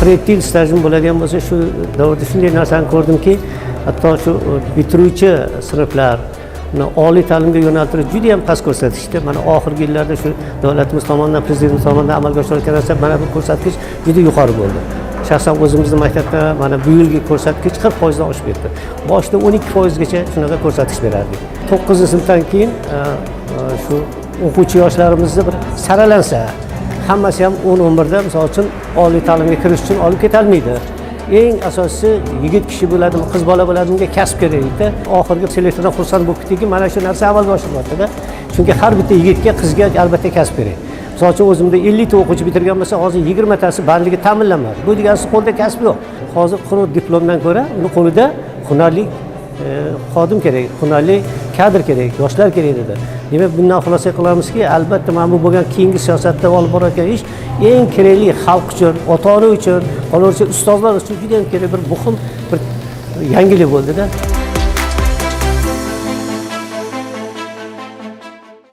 47 yil stajim bo'ladigan bo'lsa, shu davrda shunday narsani ko'rdimki, hatto shu bitiruvchi sinflar oliy ta'limga yo'naltirish juda yam past ko'rsatkichda. Mana oxirgi yillarda shu davlatimiz tomonidan, prezidentimiz tomonidan amalga oshirilayotgan narsa, mana bu ko'rsatkich juda yuqori bo'ldi. Shaxsan o'zimizni maktabda mana bu yilgi ko'rsatkich 40%dan oshib ketdi. Boshida 12%gacha shunaqa ko'rsatkich berardik. 9-sinfdan keyin shu o'quvchi yoshlarimizni bir saralansa, hammasi ham 10-11da, misol uchun, oliy ta'limga kirish uchun olib ketolmaydi. Eng asosiysi, yigit kishi bo'ladimi, qiz bola bo'ladimi, unga kasb kerak edi. Oxirgi selektordan xursand bo'lib ketdikki, mana shu narsa amalga oshirilyaptida. Chunki har bitta yigitga, qizga albatta kasb kerak. Misol uchun, o'zimda 50 ta o'quvchi bitirgan bo'lsa, hozir 20 tasi bandligi ta'minlanmadi. Bu degani qo'lida kasb yo'q. Hozir quruq diplomdan ko'ra uni qo'lida hunarli xodim kerak, hunarli kadr kerak, yoshlar kerak dedi. Demak, bundan xulosa qilamizki, albatta mana bu bo'lgan keyingi siyosatda olib borayotgan ish eng kerakli xalq uchun, ota ona uchun, qolaversa ustozlar uchun juda yam kerak bir muhim bir yangilik bo'ldida.